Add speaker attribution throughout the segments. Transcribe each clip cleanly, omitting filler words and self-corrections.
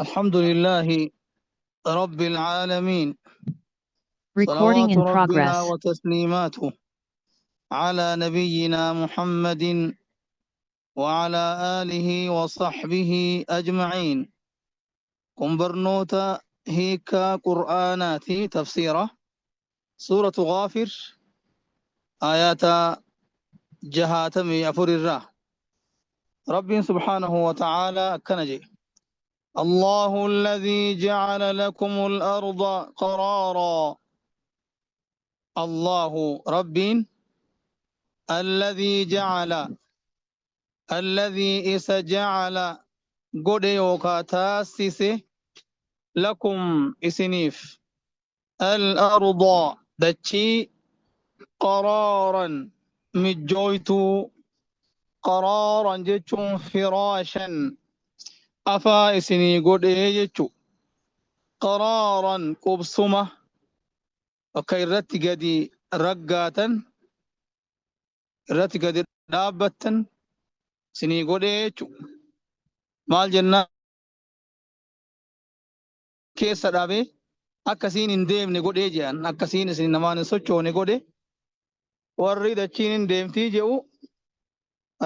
Speaker 1: الحمد لله رب العالمين.
Speaker 2: Recording
Speaker 1: صلوات
Speaker 2: in
Speaker 1: ربنا
Speaker 2: progress.
Speaker 1: وتسليماته على نبينا محمد وعلى آله وصحبه أجمعين. Kun barnoota hiika Qur'aanaati tafsiira suuratu Ghaafir aayaata 64 irraa. Rabbiin subhaanahu wa ta'aalaa akkana jedhe: الله الذي جعل لكم الأرض قرارا. الله ربين الذي جعل الذي إس جعل godhe yookaa taasise lakum isiniif al-arda dachii qaraaran mijjooytuu. Qaraaran jechuun firaashan afaa isinii godhee jechu. Qaraaran qubsuma bakka irratti gadi raggaatan, irratti gadi dhaabbattan isinii godhee jechu. Maal jennaan keessa dhaabee akkasiin hin deemne godhee jedhan, akkasiin isin namaan hin sochoone godhe. Warri dachiin hin deemtii jedhu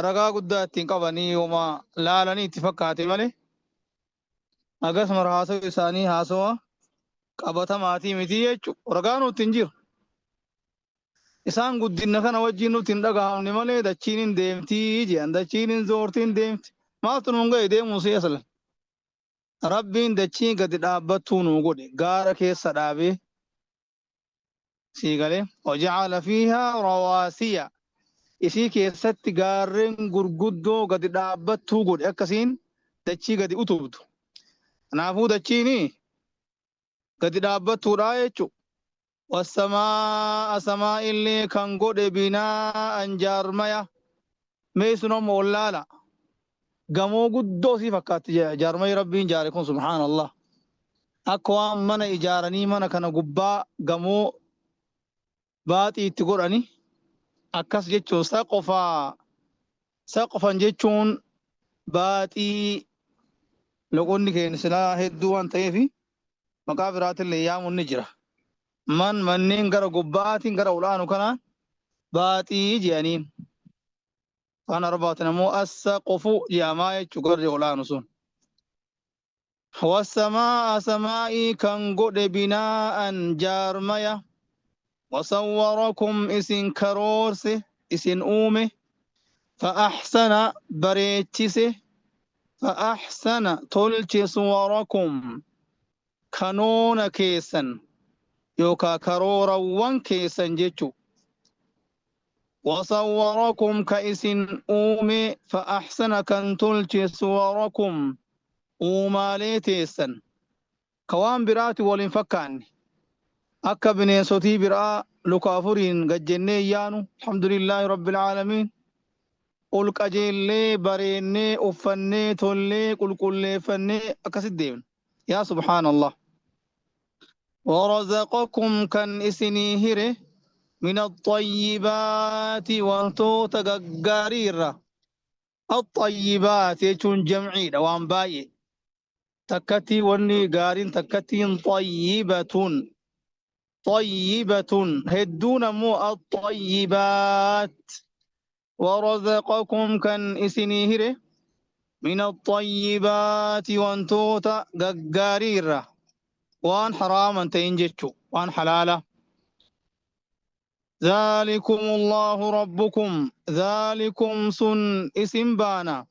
Speaker 1: ragaa guddaa ittiin qabanii yooma laalanii itti fakkaate malee akkasuma haasawaa isaanii haasawa qabatamaatii miti jechuudha. Ragaa nutti hin jiru. Isaan guddina kana wajjin nutti hin dhagahamne malee dachiin hin deemtii jedhan, dachiin hin zoortii hin deemti. Maaltu nuun ga'e deemuu si aslan. Rabbiin dachii gadi dhaabbattuu nuu godhe gaara keessa dhaabee sii galee waja'ala fiihaa rawaasiya isii keessatti gaarreen gurguddoo gadi dhaabbattuu godhe akkasiin dachii gadi utubdu. Kanaafuu dachiin gadi dhaabbattuudha jechuudha. Wassamaa'a samaa illee kan godhe binaa'an jaarmaya. Mee sun ammoo wallaala. Gamoo guddoo sii fakkaatti jaarmayi Rabbiin jaare kun, subhaanallah. Akka waan mana ijaaranii mana kana gubbaa gamoo baaxii itti godhani akkas jechuun. Saqofaa saqofan jechuun baaxii loqonni keenya silaa hedduu waan ta'eef maqaa biraatillee yaamuun ni jira. Manneen gara gubbaatiin gara ol'aanu kanaan baaxii jedhaniin. Afaan Arabaatiin ammoo as-saqofu jedhamaa jechuu garri ol'aanu sun. Wassamaa'a samaa'ii kan godhe binaa'an jaarmaya. Wasawwarakum isin karoorse, isin uume. Fa'ahsana bareechise. Fa'ahsana tolche suwarakum kanoona keessan yookaa karoorawwan keessan jechu. Wasawwarakum ka isin uume, fa'ahsana kan tolche, suwarakum uumaalee teessan ka waan biraati wal hin fakkaanne. Akka bineensotii biraa luka afuriin gajjennee yaanu, alhamdulillaahi rabbil aalamiin, ol qajeellee bareennee uffannee tollee qulqulleeffannee akkasit deemna. Yaa subhaanallah. Warazaqakum kan isinii hire min axayyibaati wantoota gaggaarii irra. Axayyibaat jechuun jamciidha, waan baay'ee takkatti wanni gaariin takkattiin xayyibatun xayyibatun, hedduun ammoo axayyibaat. Warazaqakum kan isinii hire min axayyibaati wantoota gaggaarii irra, waan haraaman ta'in jechu, waan halaala. ذلكم الله ربكم. ذلكم sun isin baana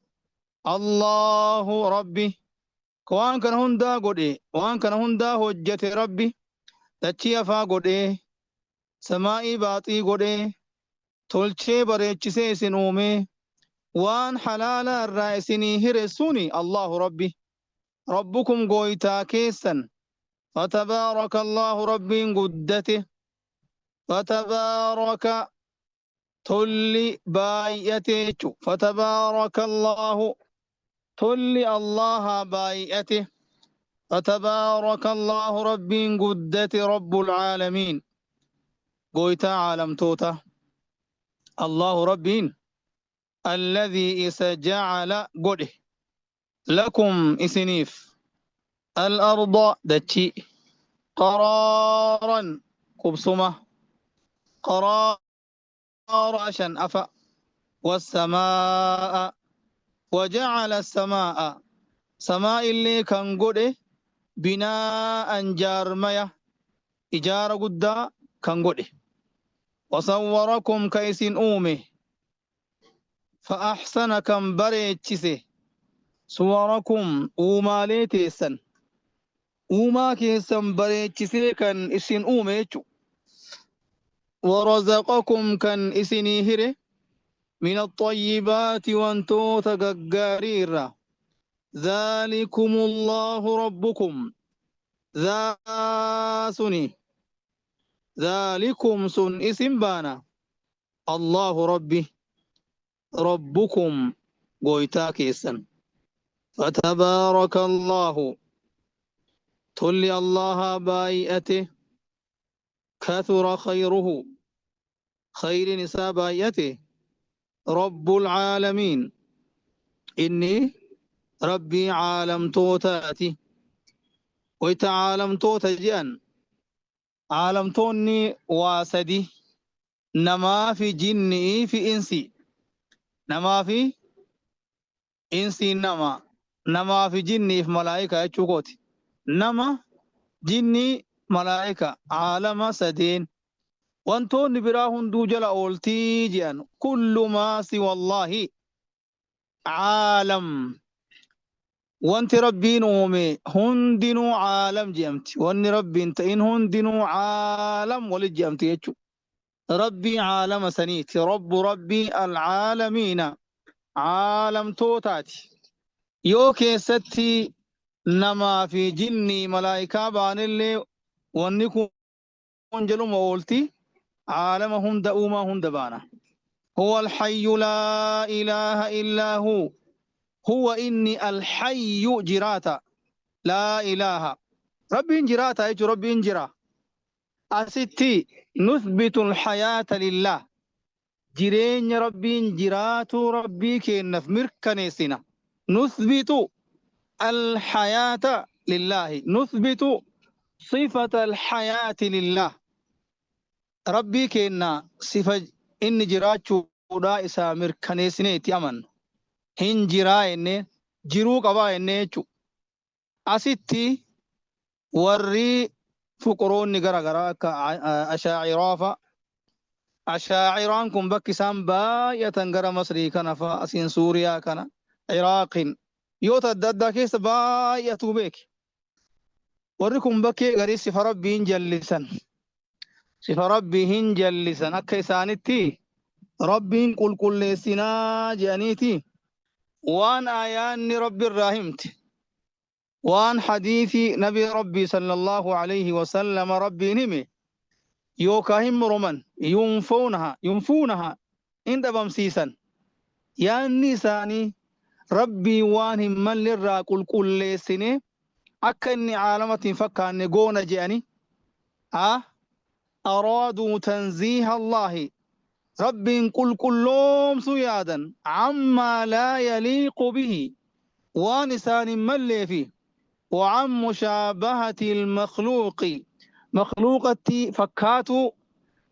Speaker 1: الله rabbi ka waan kana hundaa godhe, waan kana hundaa hojjete. Rabbi dachii afaa godhe, samaa'ii baaxii godhe, tolchee bareechisee isin uume, waan halaalaa irraa isinii hire suni الله rabbi ربكم gooytaa keessan. فتبارك الله rabbiin guddate. فتبارك tolli baay'ate jechu. فتبارك الله tolli Allaha baay'ate. فتبارك الله rabbiin guddate رب العالمين gooytaa caalamtoota. الله rabbiin الذي isa جعل godhe لكم isiniif. Al-arda dachii qaraaran qubsuma qaraara shan afa wassamaa'a waja'ala samaa'a samaa illee kan godhe binaa'an jaarmaya ijaara guddaa kan godhe wasawwarakum ka isin uume fa'axsana kan bareechise suwarakum uumaalee teessan uumaa keessan bareechisee kan isin uume jechu warazaqakum kan isinii hire min axayyibaati wantoota gaggaarii irraa ذلكم الله ربكم ذا سني ذلكم سن اسم بانا الله ربي ربكم قويتا كيسن فتبارك الله تولي الله بايئته كثر خيره خير نساء بايئته رب العالمين إني ربي عالم توتاتي ويتعالم توتا جأن عالم توني واسدي نما في جني في إنسي نما في إنسي نما نما في جني في ملائكة يتشوكوتي نما جني ملائكة عالم سدين وانتون براهن دو جل أولتي جأن كل ما سوى الله عالم وانت ربين أومي هندنو عالم جيمتي واني ربي انت إن هندنو عالم ولد جيمتي يتشو ربي عالم سنيتي رب ربي العالمين عالم توتاتي يو كيستي نما في جني ملائكة بان اللي واني كون جلو مولتي عالمهم دؤوما هم دبانا هو الحي لا إله إلا هو هو إني الحي جراتا لا إله ربي جراتا يجو ربي جرا أستي نثبت الحياة لله جرين ربي جراتو ربي كينف مركنيسنا نثبت الحياة لله نثبت صفة الحياة لله ربي كينا صفة إني جراتو دا إسا مركنيسنا تيامن hin jiraa enne jiruu qabaa enne jechu asitti warri fuqoroonni gara garaa akka ashaaciraa fa ashaaciraan kun bakki isaan baay'atan gara Masrii kana fa asiin Suuriyaa kana Iraaqin yoota adda addaa keessa baay'atu beeki warri kun bakkee garii sifa rabbii hin jallisan sifa rabbii hin jallisan akka isaanitti rabbiin qulqulleessinaa jedhaniiti وان آيان رب الراهمت وان حديث نبي ربي صلى الله عليه وسلم ربي نمي يوكاهم رمان ينفونها ينفونها عند بمسيسا يا النساني ربي وان من للرا قل كل سنة أكني عالمة فكان قونا جاني أه أرادوا تنزيه الله رب قل كلهم سيادا عما لا يليق به ونسان ملي فيه وعن مشابهة المخلوق مخلوقتي فكاتو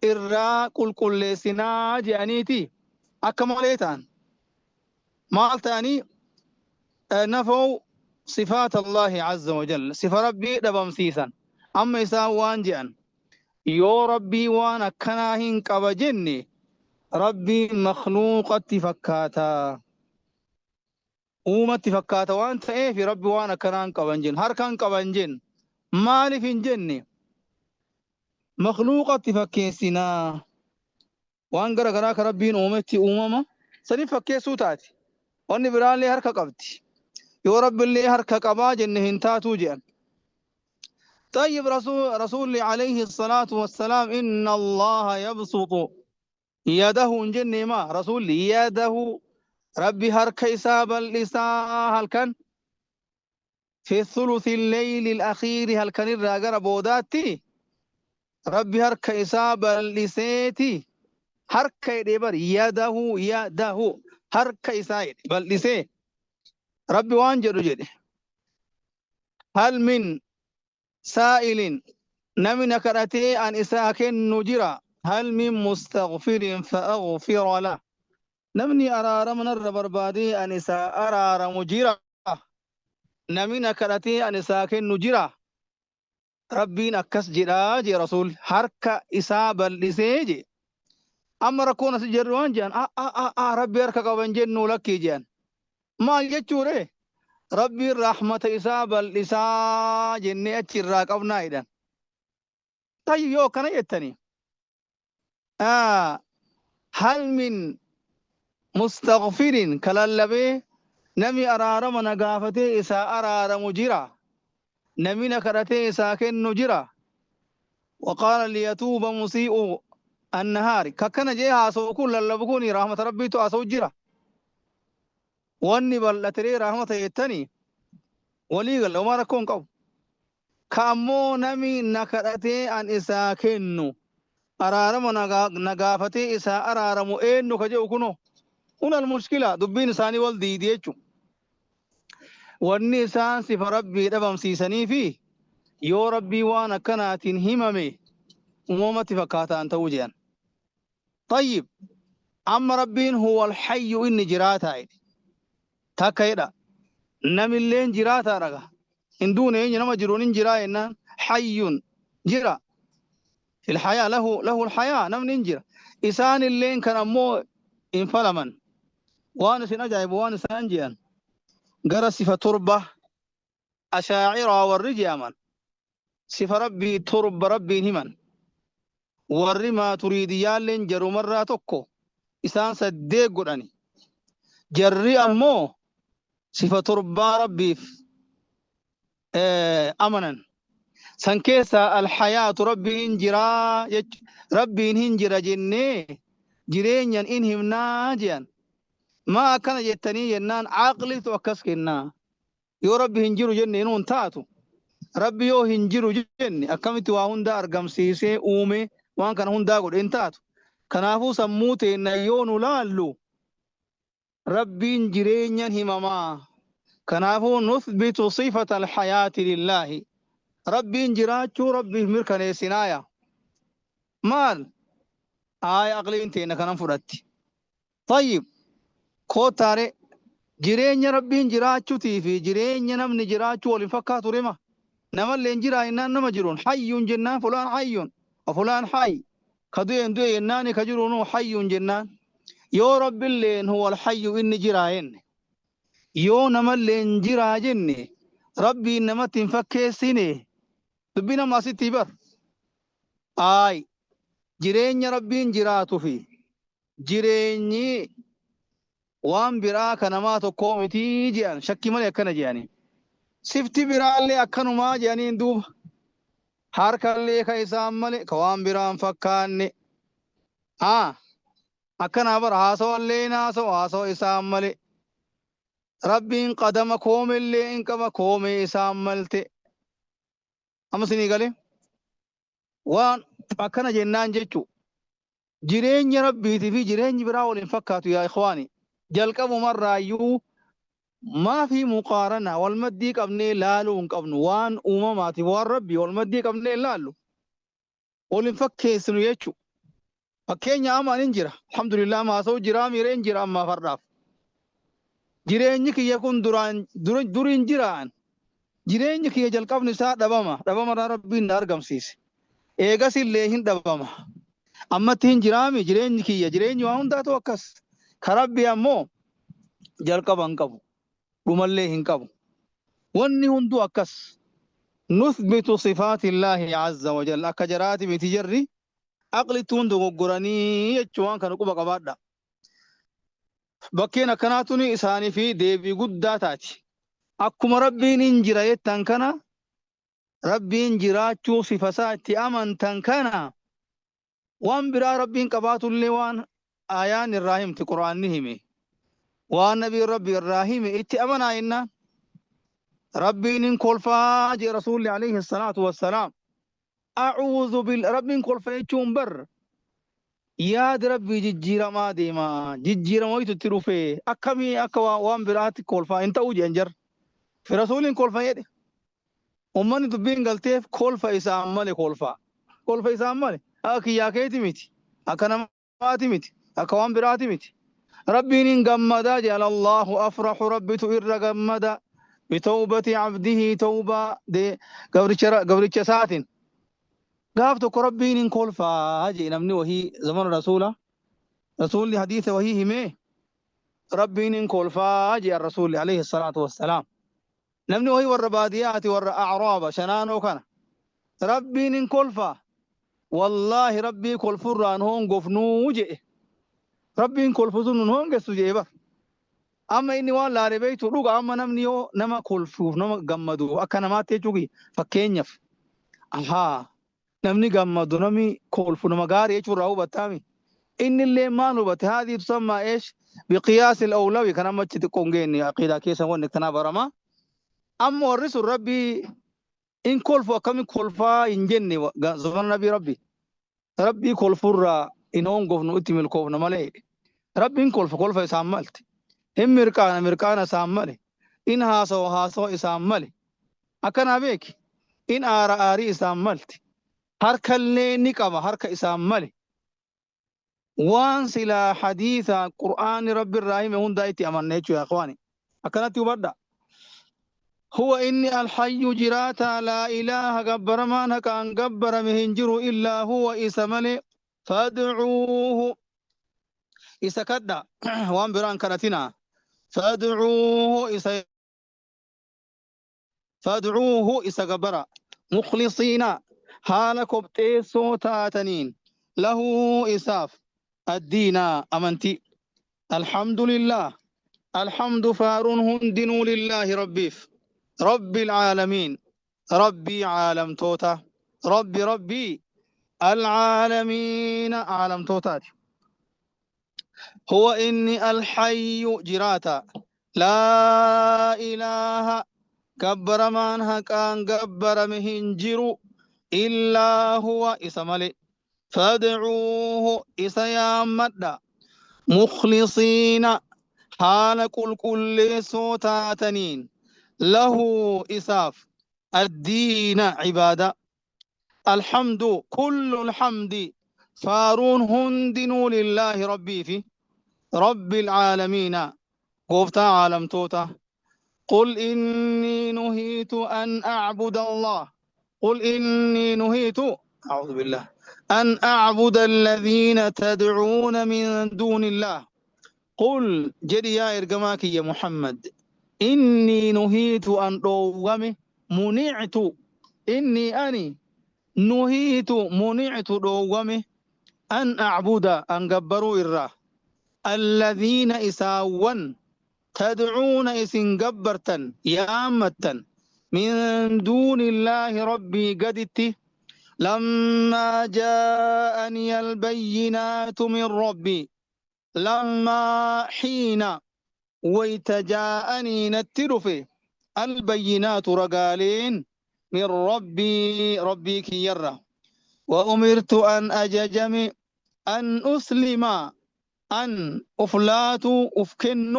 Speaker 1: إرا قل كل سنا جانيتي أكملتان مالتاني نفوا صفات الله عز وجل صفة ربي دبمسيسا أما إسان وان جان يو ربي وانا كناهن كبجني ربي مخلوقتي فكاتا uumatti fakkaata waan ta'eef rabbi waan akkanaan qaban jin harkaan qaban jin maaliif hin jenne makhluuqatti fakkeessinaa waan gara garaa ka rabbiin uumetti uumama saniif fakkeessuu taati wanni biraallee harka qabdi yoo rabbillee harka qabaa jenne hin taatuu jedhan. طيب رسول عليه الصلاة والسلام إن الله يبسط يده جن ما رسول يده ربي هرك إساب الإساء هل كان في ثلث الليل الأخير هل كان الرجل بوداتي ربي هرك إساب الإساتي هرك يدبر يده يده هرك إساء بل إساء ربي وانجر جده Hal min saa'ilin, namni na kadhatee an isaa kennu jira? Hal min mustaghfirin fa aghfira lah, namni araarama narra barbaadee an isaa araaramu jira? Namni na kadhatee an isaa kennu jira? Rabbiin akkas jedhaa jee Rasuul, harka isaa bal'isee jee. Amma rakkoon asi jirru waan jedhan, a a a a Rabbi harka qaban jennu lakkii jedhan. Maal jechuure? Rabbiin rahmata isaa bal'isaa jennee achi irraa qabnaa jedhan. Tayyib, yoo akkana jettanii, hal min mustaghfirin ka lallabee nami araarama na gaafatee isaa araaramu jira? Nami na kadhatee isaa kennu jira? Waqaala liyatuuba musii'u annahaari, ka akkana jee haasa'u kun, lallabu kun, rahmata Rabbiitu haasa'u jira. Wanni bal'atiree rahmata jettanii walii galla, homaa rakkoo hin qabu. Ka ammoo nami na kadhatee an isaa kennu, araarama na gaafatee isaa araaramu eenyu ka jedhu kunoo kun mushkila. Dubbiin isaanii wal diidi jechuudha. Wanni isaan sifa Rabbii dhabamsiisanii fi yoo Rabbii waan akkanaatiin himame uumamatti fakkaataan ta'uu jedhan. Tayyib, amma Rabbiin huwa alhayyu, inni jiraataa jedhe. Takka jedha, namilleen jiraataa dhaga. Hin duune eenyu, nama jiruun hin jiraa jennaan, hayyun jira. Fil hayaa lahu lahu alhayaa, namni hin jira. Isaan illeen kan ammoo hin falaman. Waan isin ajaa'ibu, waan isaan jedhan gara sifa torba, Ashaa'iraa warri jedhaman sifa Rabbii torba Rabbiin himan. Warri Maaturiidiyaalleen jarumarraa tokko, isaan saddeet godhani. Jarri ammoo sifa torbaa Rabbiif amanan. San keessaa alhayaatu, Rabbiin jiraa jech, Rabbiin hin jira jennee jireenyan in himnaa jedhan. Maa akkana jettanii jennaan, aqlitu akkas kennaa. Yoo Rabbi hin jiru jenne inuu hin taatu. Rabbi yoo hin jiru jenne akkamitti waa hundaa argamsiisee uume, waan kana hundaa godhe? Hin taatu. Kanaafuu sammuu teenna yoo nu laallu Rabbiin jireenyan himamaa. Kanaafuu nuthbitu sifata alhayaati lillaahi. Rabbiin jiraachuu Rabbiif mirkaneessinaaya. Maal? Aaya aqliin teenna kanan fudhatti. Tayyib, koottaare, jireenya Rabbiin jiraachuutii fi jireenya namni jiraachuu wal hin fakkaatu rima. Namallee hin jiraa jennaan, nama jiruun hayyuun jennaan, fulaan hayyuun wa fulaan hayy, ka du'een du'e jennaani, ka jiruunuu hayyuun jennaan. Yoo Rabbilleen huwa alhayyu, inni jiraa jenne, yoo namalleen jiraa jenne, Rabbiin namatti hin fakkeessine. Dubbii nama asitti bar. Aay, jireenya Rabbiin jiraatu fi jireenyi waan biraa ka namaa tokkoo mitii jedhan, shakkii malee akkana jedhanii. Sifti biraallee akkanumaa jedhaniin duuba. Harkallee ka isaan malee ka waan biraan fakkaanne. Haa, akkanaa bara, haasawallee haasawa haasawa isaan malee. Rabbiin qadama, koomellee hin qaba, koomee isaan malte. Amma sinii galee waan akkana jennaan jechu, jireenya Rabbiitii fi jireenyi biraa waliin fakkaatu yaa ikhwaani. Jalqabumarraayyuu maa fi muqaarana, wal maddii qabnee laaluu hin qabnu. Waan uumamaatiif waan Rabbii wal maddii qabnee hin laallu. Wal hin fakkeessinu jechu. Fakkeenya amma anin jira. Alhamdulillah, amma haasa'u jira, miira hin jira ammaaf har'aaf. Jireenyi kiyya kun duraan duriin jiraan. Jireenyi kiyya jalqabni isaa dhabama. Dhabamarraa Rabbiin na argamsiise. Eegas illee hin dhabama. Ammatti hin jiraami jireenyi kiyya. Jireenyi waa hundaatu akkas. Ka Rabbi ammoo jalqaba hin qabu. Dhumallee hin qabu. Wanni hunduu akkas. Nuthbitu sifaatillaahi azza wa jalla. Akka jaraati miti, jarri aqlittuun dogoggoranii jechuu, waan kana quba qabaadha. Bakkeen akkanaa tuni isaanii fi deebii guddaa taati. Akkuma Rabbiin hin jira jettan kana, Rabbiin jiraachuu sifasaa itti amantan kana, waan biraa Rabbiin qabaatullee waan ayaan irraa himti, Qur'aanni hime. Waan nabiin Rabbi irraa hime itti amanaa jennaan. Rabbiin hin kolfaa jee Rasuulli alayhi salaatu wassalaam. A'uudhu bil Rabbiin kolfa jechuun bar yaada Rabbii jijjiiramaa deema. Jijjiirama wayitu itti dhufe, akkamii akka waan biraatti kolfaa hin ta'uu jedhan jar. Fi Rasuuliin kolfa jedhe. Ummanni dubbiin galteef kolfa isaan male kolfa. Kolfa isaan male. Akka kiyyaa keeti miti. Akka namaati miti. Akka waan biraati miti. Rabbiin hin gammadaa jedhan Allahu afrahu rabbitu irra gammada. Bitawbati abdihi tawbaa gabricha isaatiin. Gaaf tokko rabbiin hin kolfaa jedhe namni wahii zamana rasuula. Rasuulli hadiisa wahii himee rabbiin hin kolfaa jedhan rasuulli alayhi salaatu wassalaam. Namni wahii warra baadiyyaati warra acraaba shanaanoo kana. Rabbiin hin kolfaa. Wallaahi rabbii kolfurraan hongofnuu jedhe. Rabbiin kolfu sun nun hongessu jedhe bar. Amma inni waan laale beektu dhuga amma namni yoo nama kolfuuf nama gammadu akka namaatti jechuu fakkeenyaaf. Ahaa namni gammadu namni kolfu nama gaarii jechuurraa hubattaami. Inni illee maal hubate haadhi tusammaa eesh biqiyaas al-awlawi kan amma achi xiqqoo hin geenye aqiidaa keessa wanni akkanaa barama. Amma warri sun rabbii in kolfu akkami kolfaa hin jenne zamana nabii rabbi. Rabbii kolfurraa hin hongofnu itti milkoofna malee. Rabbiin kolfa kolfa isaan malte. Hin mirqaana mirqaana isaan male. In haasawa haasawa isaan male. Akkanaa beeki. In aara aarii isaan malte. Harkallee ni qaba harka isaan male. Waan silaa hadiisa Qur'aanni rabbi irraa hime hundaa itti amanna jechuudha ikhwaani. Akkanatti hubadha. Huwa inni alhayyu jiraataa laa ilaaha gabbaramaan haqaan gabbarame hin jiru illaa huwa isa malee fadcuuhu isa kadha waan biraan kadhatinaa fadcuuhu isa fadcuuhu isa gabbara mukhlisiina haala kopxeessoo taataniin lahu isaaf addiina amantii alhamdulillah alhamdu faaruun hundinuu lillaahi rabbiif rabbil caalamiin rabbii caalamtoota rabbi rabbii alcaalamiina caalamtootaati huwa inni alhayyu jiraata laa ilaaha gabbaramaan haqaan gabbarame hin jiru illaa huwa isa male fadcuuhu isa yaammadha mukhlisiina haala qulqulleessoo taataniin lahu isaaf addiina cibaada alhamdu kullu alhamdi faaruun hundinuu lillaahi rabbii fi rabbil caalamiina gooftaa caalamtoota قل إني نهيت أن أعبد الله قل إني نهيت أعوذ بالله أن أعبد الذين تدعون من دون الله قل جدي يا إرجماك يا محمد إني نهيت أن أوغم منعت إني أني نهيت منعت أوغم أن أعبد أن جبروا إراه الذين إساون تدعون إسن جبرتا يامتا من دون الله ربي قدت لما جاءني البينات من ربي لما حين ويتجاءني نترفي البينات رجالين من ربي ربي كيرة وأمرت أن أججم أن أسلم أن أفلات أفكن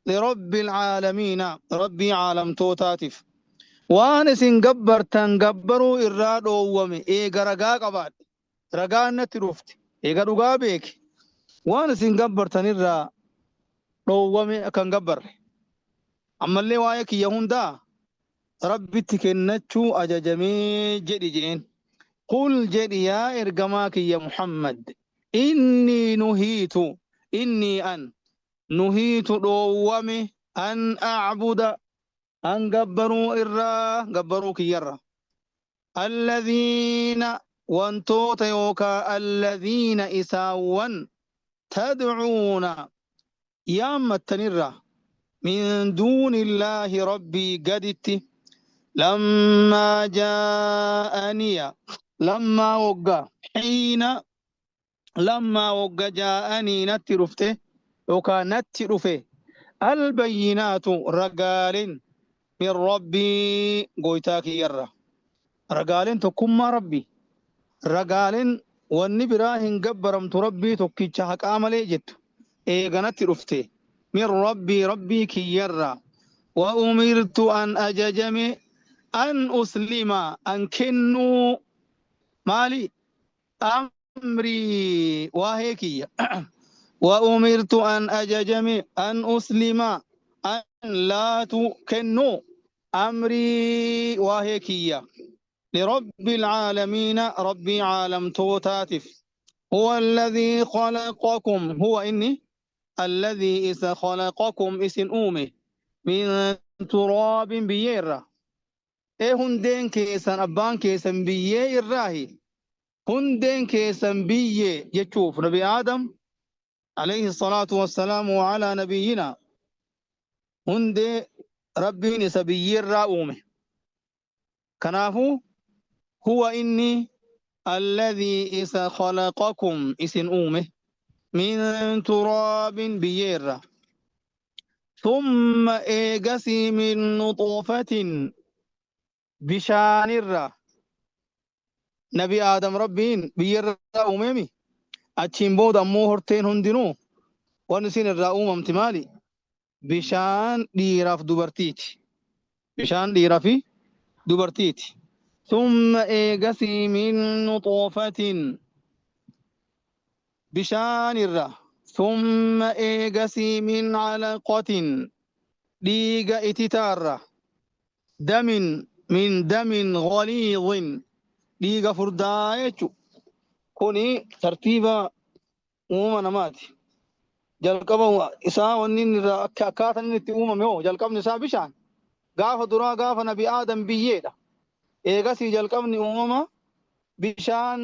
Speaker 1: لرب العالمين ربي عالم توتاتف waan isin gabbartan gabbaruu irraa dhoowwame eega ragaa qabaadhe ragaan natti dhufte eega dhugaa beeke waan isin gabbartan irraa dhoowwame akkan gabbarre ammallee waa'ee kiyya hundaa rabbitti kennachuu ajajamee jedhi je'een qul jedhi yaa ergamaa kiyya Muhammad innii nuhiitu innii an nuhiitu dhoowwame an a'buda an gabbaruu irraa gabbaruu kiyyarra alladhiina wantoota yookaa alladhiina isaawwan tadcuuna yaammattanirra min duuni illaahi rabbii gaditti lammaa jaa'aniya lammaa wogga xiina lammaa wogga jaa'anii natti dhufte yookaa natti dhufe albayyinaatu ragaaleen min rabbii goytaa kiyyarra ragaaleen tokkummaa rabbii ragaaleen wanni biraa hin gabbaramtu rabbii tokkicha haqaa malee jettu eeganatti dhufte min rabbii rabbii kiyyarra wa umirtu an ajajame An uslima an kennuu maali amrii waahee kiyya. Wa umirtu an ajajame an uslima an laatu kennuu amrii waahee kiyya. Lirabbil caalamiina rabbii caalamtootaatif. Huwa alladhii khalaqakum huwa inni alladhii isa khalaqakum isin uume min turaabin biyyee irraa. Ee hundeen keessan abbaan keessan biyyee irraahi. Hundeen keessan biyyee jechuuf Nabi Aadam alayhi salaatu wassalaamu wa alaa nabiyyina hundee Rabbiin isa biyyee irraa uume. Kanaafuu huwa inni alladhii isa khalaqakum isin uume min turaabin biyyee irraa. Thumma eegasii min nuxufatin bishaanirraa. Nabi Aadam Rabbiin biyyarraa uumeemi. Achiin booda ammoo horteen hundinuu wanni isin irraa uumamti maali? Bishaan dhiiraaf dubartiiti. Bishaan dhiiraa fi dubartiiti. Thumma eegasii min nuxufatin bishaan irraa. Thumma eegasii min calaqatin dhiiga ititaarra. Damin min damin ghaliidhin dhiiga furdaa jechu. Kuni tartiiba uumama namaati. Jalqaba isaa wanni inni irraa akka akkaataan inni itti uumame hoo jalqabni isaa bishaan. Gaafa duraa gaafa Nabi Aadam biyyeedha. Eegasii jalqabni uumama bishaan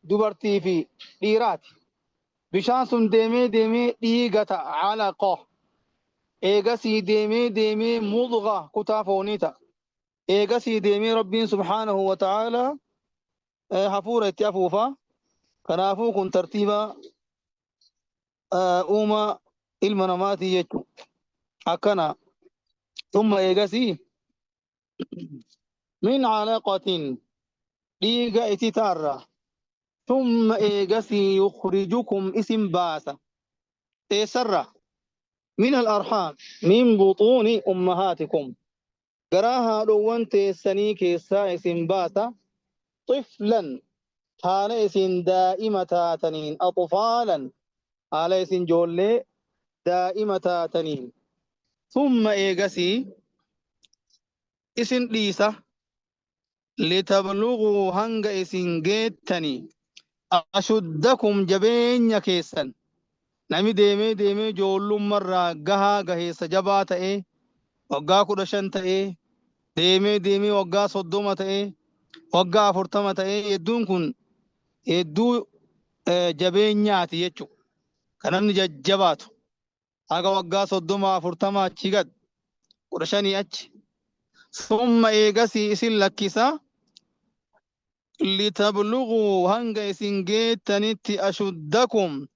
Speaker 1: dubartii fi dhiiraati. Bishaan sun deemee deemee dhiiga ta'a alaqa. Eegasii deemee deemee mudgha kutaa foonii ta'a. Eegasii deemee Rabbiin subhaanahu wa ta'aalaa hafuura itti afuufa. Kanaafuu kun tartiiba uuma ilma namaatii jechuudha. Akkana. Thumma eegasii min calaqatin dhiiga ititaarra. Thumma eegasii yukhrijukum isin baasa. Eessarra? Min al-arhaam min buxuuni ummahaatikum. Garaa haadhowwan teessanii keessaa isin baasa. Xiflan haala isin daa'ima taataniin axfaalan haala isin joollee daa'ima taataniin. Thumma eegasii isin dhiisa litabluguu hanga isin geettanii ashuddakum jabeenya keessan. Nami deemee deemee joollummarraa gahaa gaheessa jabaa ta'ee waggaa 15 ta'ee deemee deemee waggaa 30 ta'ee waggaa 40 ta'ee hedduun kun hedduu jabeenyaati jechuudha. Kan namni jajjabaatu haga waggaa 30 40 achi gad 15 achi. Summa eegasii isin lakkisa litabluguu hanga isin geettanitti ashuddakum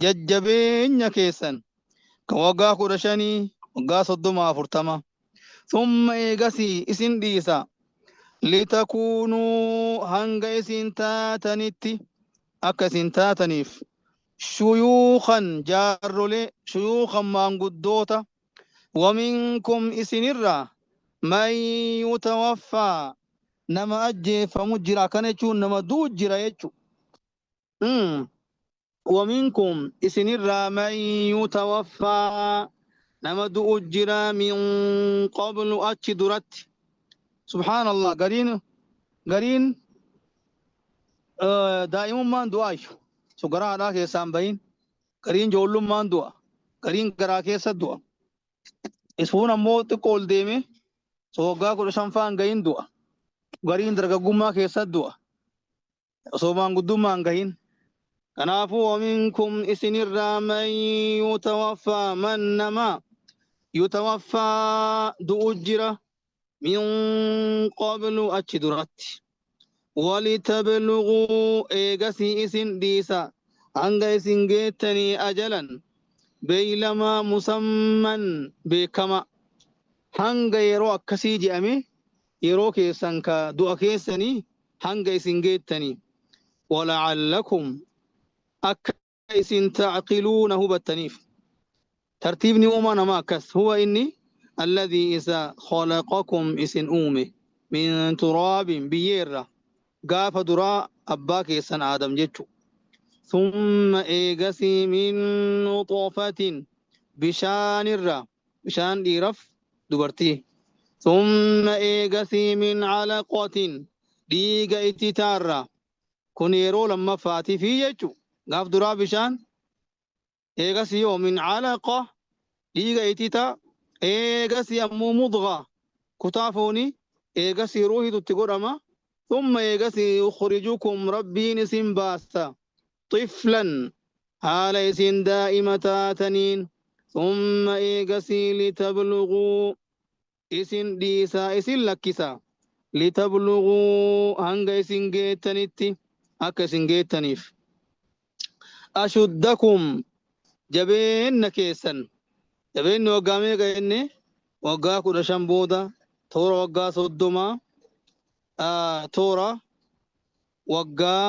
Speaker 1: jajjabeenya keessan kan waggaa 15 waggaa 30 40. Summa eegasii isin dhiisa litakuunuu hanga isin taatanitti akka isin taataniif shuyuukhan jaarrolee shuyuukhan maanguddoota. Waminkum isinirraa man yutawaffaa nama ajjeefamu jira. Akkana jechuun nama du'u jira jechu. Waminkum isinirraa man yutawaffaa nama du'u jira min qablu achi duratti. Subhaanallah, gariin gariin daa'imummaan du'aayyu. So garaa haadhaa keessaan bahin. Gariin ijoollummaan du'a. Gariin garaa keessa du'a. Isuun ammoo xiqqoo ol deeme so waggaa 15 faan gahin du'a. Gariin dargaggummaa keessa du'a. Osoo maanguddummaan gahin. Kanaafuu waminkum isinirraa man yutawaffaa man nama yutawaffaa du'u jira min qablu achi duratti. Walitabluguu eegasii isin dhiisa hanga isin geettanii ajalan beeylamaa musamman beekama. Hanga yeroo akkasii je'ame yeroo keessan ka du'a keessanii hanga isin geettanii. Wala'allakum akka isin ta'qiluuna hubattaniif. Tartiibni uumaa namaa akkas. Huwa inni Alladhii isa khalaqakum isin uume min turaabin biyyeerra gaafa duraa abbaa keessan Aadam jechu. Thumma eegasii min nuxfatin bishaanirra bishaan dhiiraf dubartii. Thumma eegasii min calaqatin dhiiga ititaarra kun yeroo lammaffaatiifi jechu. Gaaf duraa bishaan eegasii yoo min calaqa dhiiga ititaa eegasii ammoo mudgha kutaa foonii eegasii ruuhitu itti godhama. Thumma eegasii yukhrijukum rabbiin isin baasa xiflan haala isin daa'ima taataniin. Thumma eegasii litabluguu isin dhiisaa isin lakkisa litabluguu hanga isin geettanitti akka isin geettaniif ashuddakum jabeenna keessan jabeenni waggaa meeqa jenne waggaa 15 booda toora waggaa 30 toora waggaa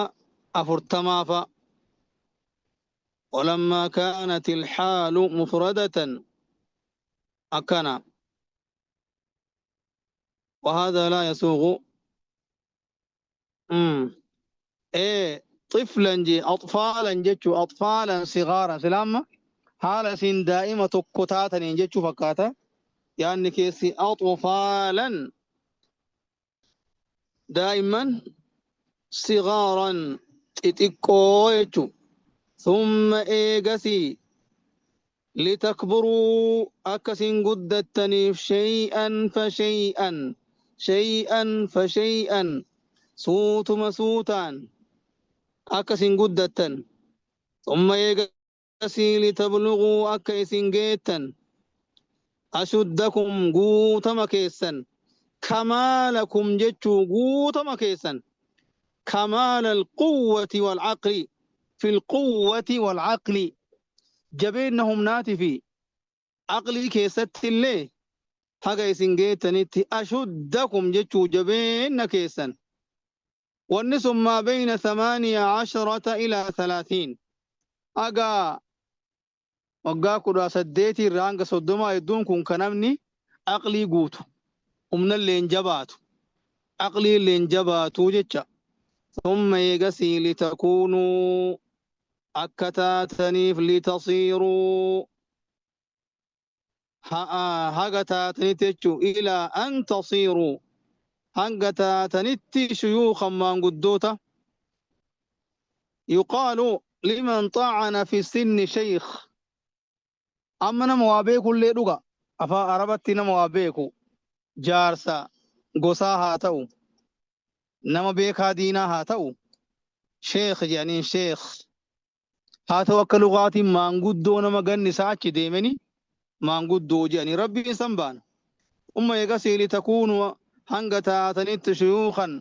Speaker 1: 40 fa'a. ولما كانت الحال مفردة أكنا وهذا لا يسوغ إيه طفلا جي أطفالا جتشو أطفالا صغارا سلامة حالة سن دائمة كتاتا جتشو فكاتا يعني كيسي أطفالا دائما صغارا اتكو. ثم إيغسي لتكبروا أكسن قدتني شيئا فشيئا شيئا فشيئا سوت مسوتان أكسن قدتن. ثم إيغسي لتبلغوا أكسن جيتا أشدكم قوتما كيسا كمالكم جتشو قوتما كيسا كمال القوة والعقل في القوة والعقل جبينهم ناتي في عقلي كيست اللي حقا يسنجيتني أشدكم جتشو جبين كيسا. والنسب ما بين 18 إلى 30 أقا وقا كدا سديتي رانك صدما يدون كن كنمني عقلي قوتو ومن اللي انجباتو عقلي اللي انجباتو جتشا. ثم يقسي لتكونوا أكتاتنيف لتصيروا هاغتاتني إلى أن تصيروا هاغتاتني شيوخا ما قدوتا. يقال لمن طعن في السن شيخ. أما نموابيكو اللي دوغا أفا عربتي نموابيكو جارسا قصاها تاو نما بيكا دينا هاتو شيخ يعني شيخ هاتو akka lugaatiin maanguddoo nama ganni isaa achi deemanii maanguddoo jedhanii rabbiin san baana. Umma eegasii litakuunu hanga taatanitti shuyuukan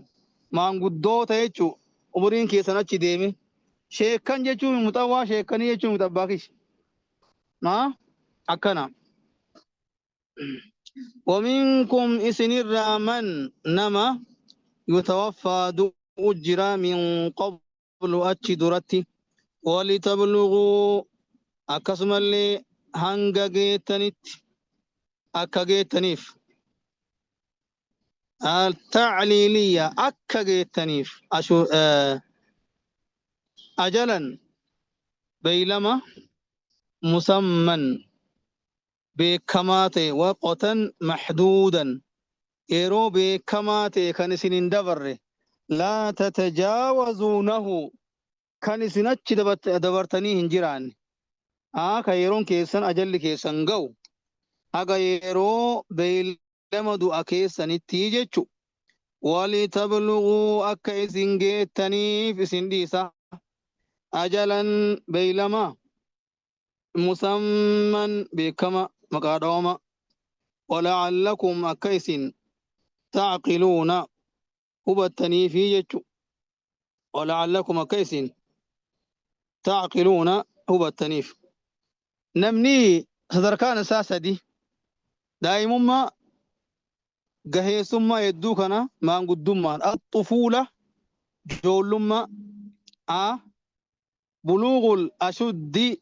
Speaker 1: maanguddoota jechuu umuriin keessan achi deeme. Sheekkan jechuun muxawwaa sheekkanii jechuun muxabbaakish. Maa akkana. ومنكم إسنر من نما يتوفى أجرا من قبل أتش درتي ولتبلغوا أكسم اللي هنغا جيتنت أكا جيتنيف التعليلية أكا جيتنيف أشو أجلا بيلما مسمى بكماتي وقتا محدودا yeroo beekamaa ta'e kan isin hin dabarre laa tatajaawazuunahu kan isin achi dabartanii hin jiraanne ka yeroon keessan ajalli keessan ga'u haga yeroo beeylama du'a keessanitti jechu. Walitablughuu akka isin geettaniif isin dhiisa ajalan beeylama musamman beekama maqaa dhawama wala'allakum akka isin تعقلون هبتني في جتشو ولعلكم كيسين تعقلون هبتني في نمني صدركان ساسدي دائما ما قهيسما يدوكنا ما قدوما الطفولة جولما بلوغ الأشد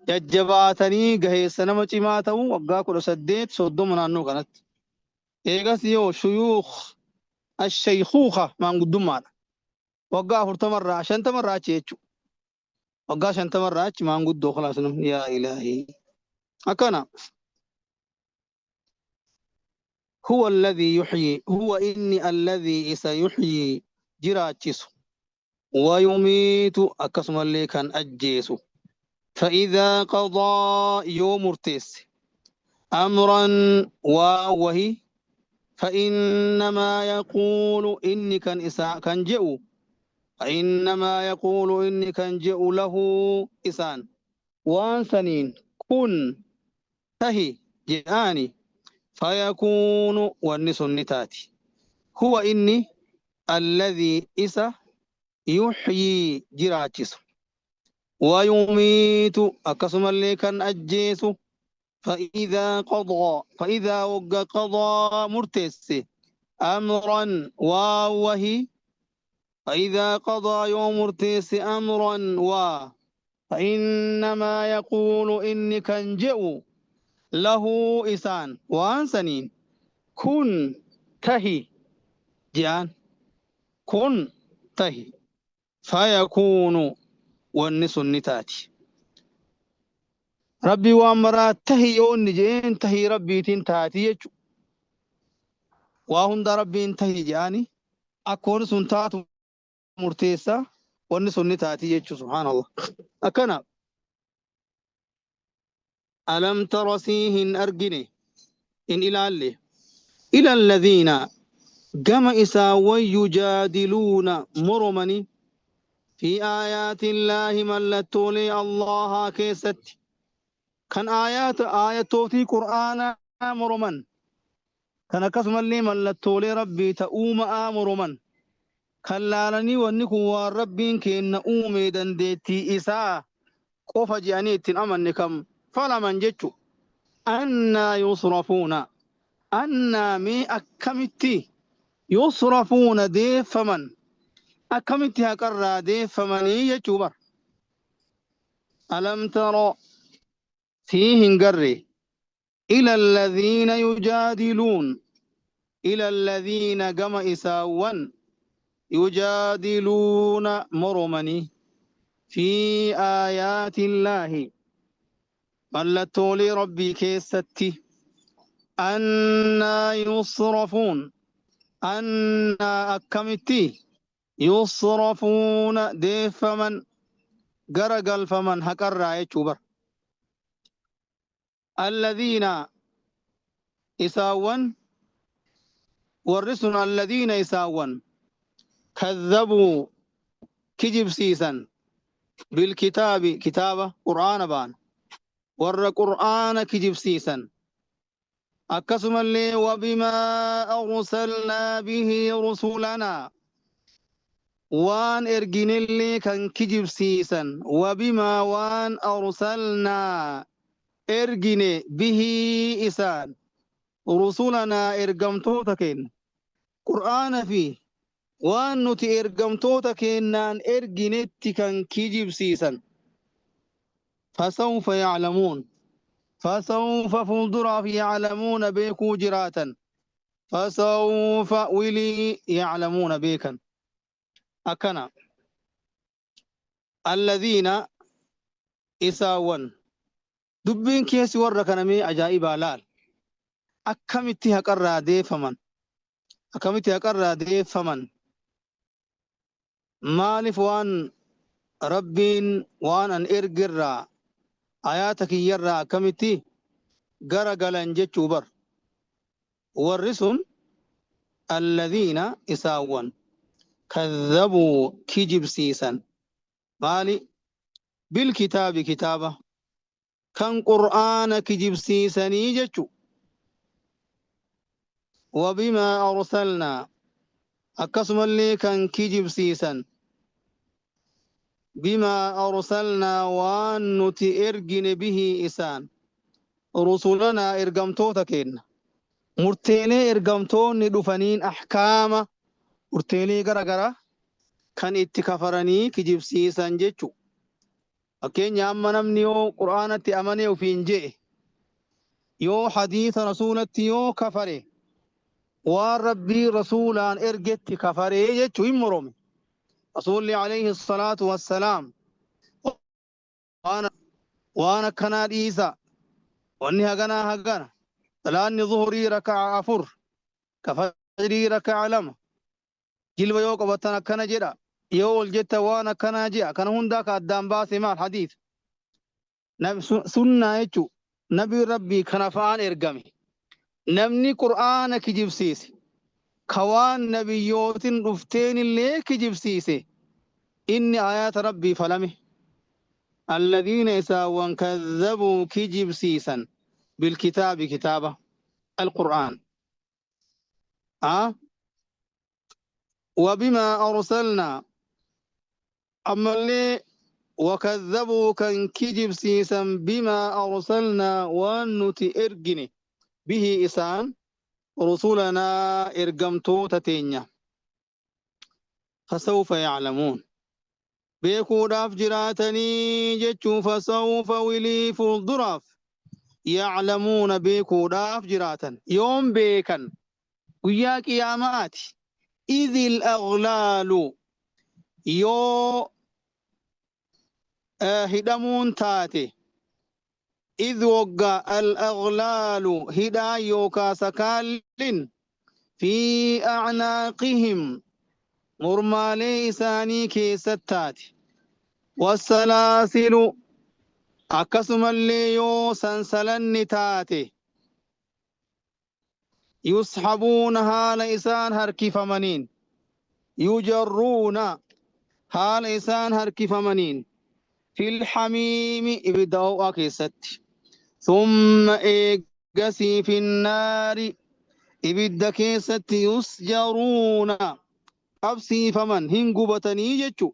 Speaker 1: Jajjabaatanii gaheessa nama cimaa ta'u waggaa 18 30 naannoo kanatti. Eegas yoo shuyuukh ashaykhuukha maanguddummaadha. Waggaa 40 irraa 50 irraa achi jechuudha. Waggaa 50 irraa achi maanguddoo khalaas namni yaa ilaahii. Akkana. Huwa alladhii yuhyii huwa inni alladhii isa yuhyii jiraachisu wayumiitu akkasumallee kan ajjeesu fa'idhaa qadaa yoo murteesse amran waa wahi fa'innamaa yaquulu inni kan isaa kan je'u fa'innamaa yaquulu inni kan je'u lahu isaan waan saniin kun tahi je'aani fayakuunu wanni sun ni taati huwa inni alladhii isa yuhyii jiraachisu wayumiitu akkasumallee kan ajjeesu fa'idhaa qadaa fa'idhaa wagga qadaa murteesse amran waa wahi fa'idhaa qadaa yoo murteesse amran waa fa'innamaa yaquulu inni kan je'u lahu isaan waan saniin kun tahi je'aan kun tahi fayakuunu wanni sun ni taati. Rabbii waan maraa tahi yoo inni je'een tahii rabbiitiin taati jechuudha. Waa hunda rabbiin tahi je'aani akka wanni sun taatu murteessa wanni sun ni taati jechuudha subhaanallah. Akkana alam tara sii hin argine hin ilaalle ila alladhiina gama isaawwan yujaadiluuna moromani fi aayaati illaahi mallattoolee Allahaa keessatti kan aayaata aayatootii qur'aanaa moroman kan akkasumallee mallattoolee rabbii ta uuma'aa moroman kan laalanii wanni kun waan rabbiin keenna uumee dandeettii isaa qofa je'anii ittiin amanne kan falaman jechu annaa yusrafuuna annaa mee akkamitti yusrafuuna deeffaman akkamitti haqarraa deeffamanii jechuu bar alam tara sii hin garre ila alladhiina yujaadiluun ila alladhiina gama isaawwan yujaadiluuna moromanii fi aayaati illaahi mallattoolee rabbii keessatti annaa yusrafuun annaa akkamitti yusrafuuna deeffaman gara galfaman haqarraa jechuu bar alladhiina isaawwan warri sun alladhiina isaawwan kazzabuu kijibsiisan bilkitaabi kitaaba qur'aana baan warra qur'aana kijibsiisan akkasumallee wabimaa arsalnaa bihi rusulanaa waan erginellee kan kijibsiisan wabimaa waan arsalnaa ergine bihii isaan rusulanaa ergamtoota keenna qur'aana fi waan nuti ergamtoota keennaan erginetti kan kijibsiisan fasawfa ya'lamuun fasawfa fuulduraaf ya'lamuuna beekuu jiraatan fasawfa wilii ya'lamuuna beekan akkana alladhiina isaawwan dubbiin keessi warra kana mee ajaa'ibaa laal akkamitti haqarraa deeffaman akkamitti haqarraa deeffaman maaliif waan rabbiin waan an ergerraa ayaata kiyyarraa akkamitti gara galan jechuu bar warri sun alladhiina isaawwan kazzabuu kijibsiisan maali bilkitaabi kitaaba kan qur'aana kijibsiisanii jechu wabimaa arsalnaa akkasumallee kan kijibsiisan bimaa arsalnaa waan nuti ergine bihii isaan rusulanaa ergamtoota keenna murteelee ergamtoonni dhufaniin ahkaama murteelee gara gara kan itti kafaranii kijibsiisan jechu. Fakkeenya amma namni yoo Qur'aanatti amanee ofiin je'e, yoo hadiisa rasuulatti yoo kafare, waan Rabbii rasuulaan ergetti kafaree jechuu hin morome. Rasuulli alayhi salaatu wassalaam waan akkanaa dhiisa, wanni haganaa hagana, salaanni zuhurii raka'a 4, ka fajrii raka'a 2, jilba yoo qabatan akkana jedha, yoo ol jetta waan akkanaa je'a, kana hundaa ka addaan baase maal? Hadiisa. Sunnaa jechuu nabii Rabbii kana fa'aan ergame. Namni Qur'aana kijibsiise, ka waan nabiyyootin dhufteenillee kijibsiise, inni aayaata Rabbii falame. Alladhiina isaawwan kazzabuu kijibsiisan bilkitaabi kitaaba alqur'aan. Wabimaa arsalnaa ammallee wakazzabuu kan kijibsiisan bimaa arsalnaa waan nuti ergine bihi isaan rusulanaa ergamtoota teenya. Fasawfa ya'lamuun beekuudhaaf jiraatanii jechuu fasawfa wilii fuulduraaf ya'lamuuna beekuudhaaf jiraatan. Yoom beekan? Guyyaa qiyaama'aati. Idhil aghlaalu yoo hidhamuun taate, idh wogga al aghlaalu hidhaa yookaa sakaallin fi a'naaqihim mormaalee isaanii keessatti taate, wassalaasilu akkasumallee yoo sansalanni taate, yushabuuna haala isaan harkifamaniin, yujarruuna haala isaan harkifamaniin fil hamiimi ibidda ho'aa keessatti, thumma eegasii finnaari ibidda keessatti yusjaruuna qabsiifaman, hin gubatanii jechu.